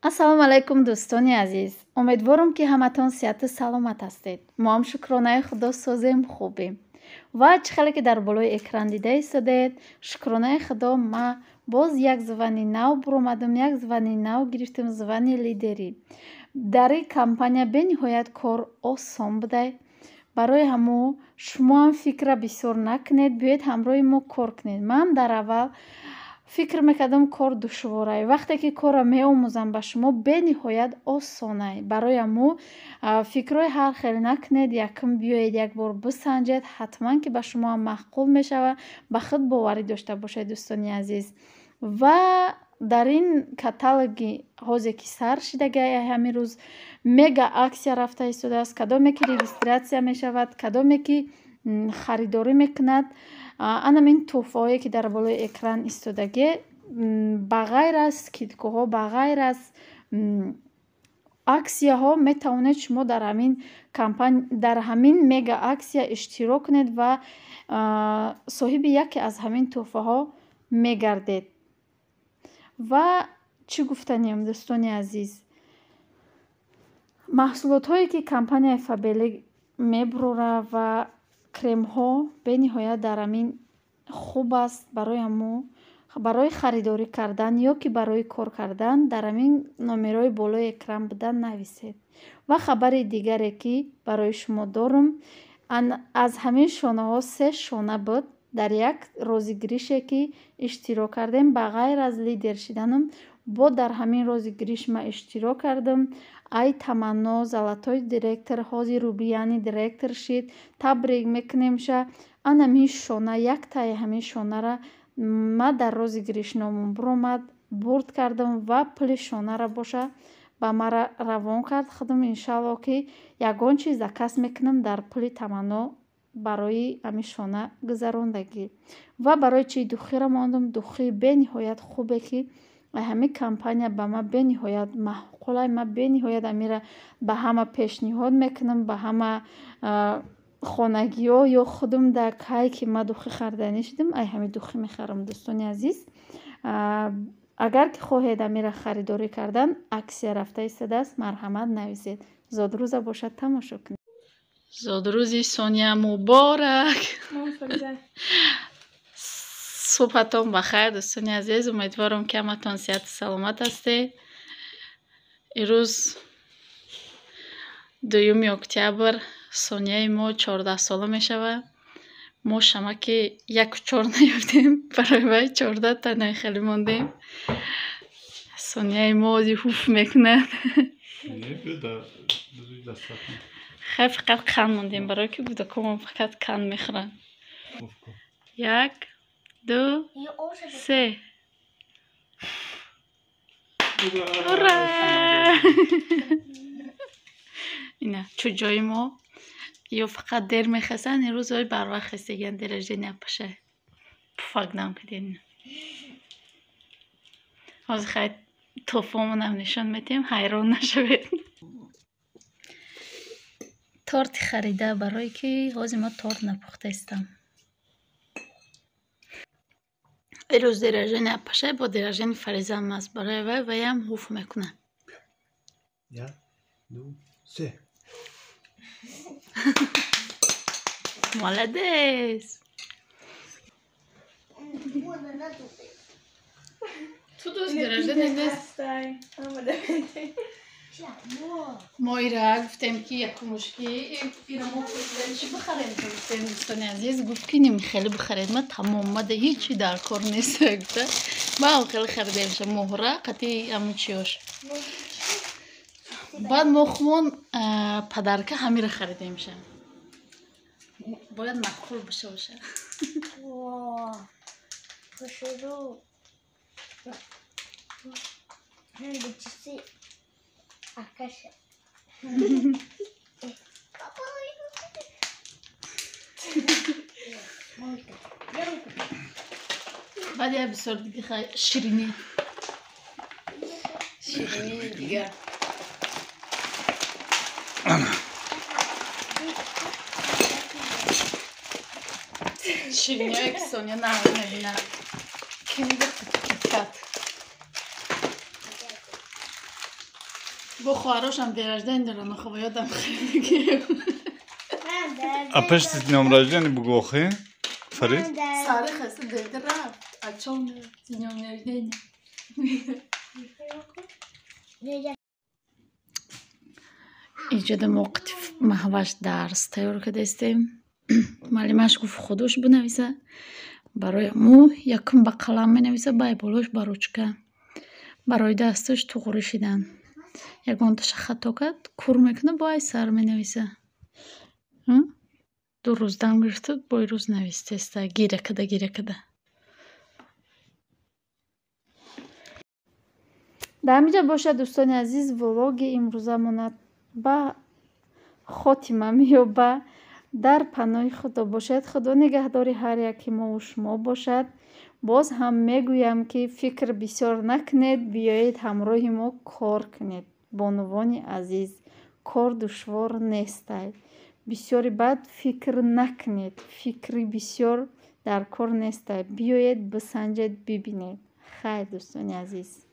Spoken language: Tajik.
Ассалому алайкум, дӯстони азиз. Умедворам, ки ҳаматон сиҳату саломат ҳастед. Мо ҳам, шукронаи Худо, созем, хубем. Ва чӣ хеле ки дар болои экран дида истодаед, шукронаи Худо, ма боз як звани нав буромадам, як звани нав гирифтам, звани лидерӣ. Дар ин компания бениҳоят кор осон будай. Барои ҳамо шумоам фикра бисёр накунед, биёед, ҳамроҳи мо кор кунед. Ман дар аввал фикр мекардам, кор душворай. Вақте ки корро меомӯзам ба шумо, бениҳоят осонай. Барои ҳамо фикрҳои ҳар хел накунед, якум биёед, як бор бисанҷед, ҳатман ки ба шумоам маъқул мешавад. Ба худ боварӣ дошта бошед, дӯстони азиз. Ва дар ин каталоги ҳозе ки сар шидагай, ҳамин рӯз мега акция рафта истодааст. Кадоме ки регистрация мешавад, кадоме ки харидорӣ мекунад, анамин тӯҳфаҳое ки дар болои экран истодагӣ, ба ғайр аз скидкаҳо, ба ғайр аз акцияҳо, метавонед шумо дар ҳамин компания, дар ҳамин мега акция иштирок кунед ва соҳиби яке аз ҳамин тӯҳфаҳо мегардед. Ва чӣ гуфтаниям, дӯстони азиз? Маҳсулотҳое ки компанияи Фаберлик мебурора ва кремҳо бениҳоят дар ҳамин хуб аст. Барои ҳамо барои харидорӣ кардан ё ки барои кор кардан дар ҳамин номерҳои болои экран буда нависед. Ва хабари дигаре ки барои шумо дорам, аз ҳамин шонаҳо се шона буд дар як розыгрыше ки иштирок кардем. Ба ғайр аз лидер шиданам, бо дар ҳамин розыгрыш ман иштирок кардам. Ай Таманно, золотой директор, ҳозир рубиновый директор шид, табрик мекунемша. Анамин шона, яктаи ҳамин шонара ман дар розыгрыш номум буромад, бурд кардам ва пули шонара боша ба мара равон кард. Худам, иншалло, ки ягон чиз заказ мекунам дар пули Таманно барои ҳамин шона гузарондагӣ. Ва барои чи духиро мондам? Духии бениҳоят хубе ки ҳамин компания ба ман бениҳоят маъқулай. Ман бениҳоят амира ба ҳама пешниҳод мекунам, ба ҳама хонагиҳо ё худам. Дар кай ки ман духӣ хариданӣ шудам, ай ҳамин духӣ мехарам. Дӯстони азиз, агар ки хоҳед амира харидорӣ кардан, акция рафта истодааст, марҳамат, нависед. Зодрӯза бошад, тамошо кунед. Зодрӯзи Соня муборак! Субҳатон бахайр, дӯстони азиз. Умедворам, ки ҳаматон сиҳату саломат ҳастед. Ирӯз 2 октябр, Сонияи мо 14сола мешавад. Мо шамаки яку чор наёфтем, барои вай 14 танаи хеле мондем. Сонияи мо ози ҳуф мекунад. Хай, фақат қанд мондем, барое ки кӯдакомон фақат қанд мехӯранд. Як, ду, се, ура! Ина чӯҷои мо ё фақат дер мехезанд, имрӯз ой барвақт хестагиан. День рождения паша пуфак нам кардем. Ҳозир хай тӯҳфаомонам нишон медиҳем, ҳайрон нашавед. Торти харида, барое ки ҳозир мо торт напухтаистам. Ирӯз день рождения пашай бо день рождения Фаризам аст, барои вай ваям ҳуф мекунад. Як, ду, се. Молодец! Ту дӯст день рождения нест. Мо ира гуфтем, ки якумушки ира мо пурсидем, чӣ бихарем, гуфтем, дӯстони азиз. Гуфт, ки ним хеле бихаред, ма тамом, мада ҳечи дар кор нест, гуфта. Маам хеле харидемша, муҳра қати ҳамун чиёш. Баъд мо хумон подарка ҳамира харидемша, бояд маъқул биша боша. Хушрӯ. Акаша. Баъд як бисёр дига ширинӣ, ширинии дигар. Шириниҳое ки Соня нағз мебинад, Киндер, Киткат. Бо хоҳарошам день рождения доранд, охо ёдам хеле. А пеш с днём рождения бугу, охи, Фарид. Сари хаста деда рафт. А чом с днём рождения? Иҷода мо қити Маҳваш дарс тайёр кардастем. Муаллимаш гуфт, худош бинависа. Барои мо якум ба қалам менависа, бай болош ба ручка. Барои дасташ туғрӣ шидан. Ягонташа хато кард, кур мекуна, бо ай сар менависа. 2 рӯз дам гирифта, бо рӯз навистеста, гиря када, гиря када. Дар ҳаминҷа бошад, дӯстони азиз, влоги имрӯзамона ба хотима меёба. Дар паноҳи Худо бошед. Худо нигаҳдори ҳар яки мову шумо бошад. Боз ҳам мегӯям, ки фикр бисёр накунед, биёед, ҳамроҳи мо кор кунед. Бонувони азиз, кор душвор нестай. Бисёри бад фикр накунед, фикри бисёр дар кор нестай. Биёед, бисанҷед, бибинед. Хайр, дӯстони азиз.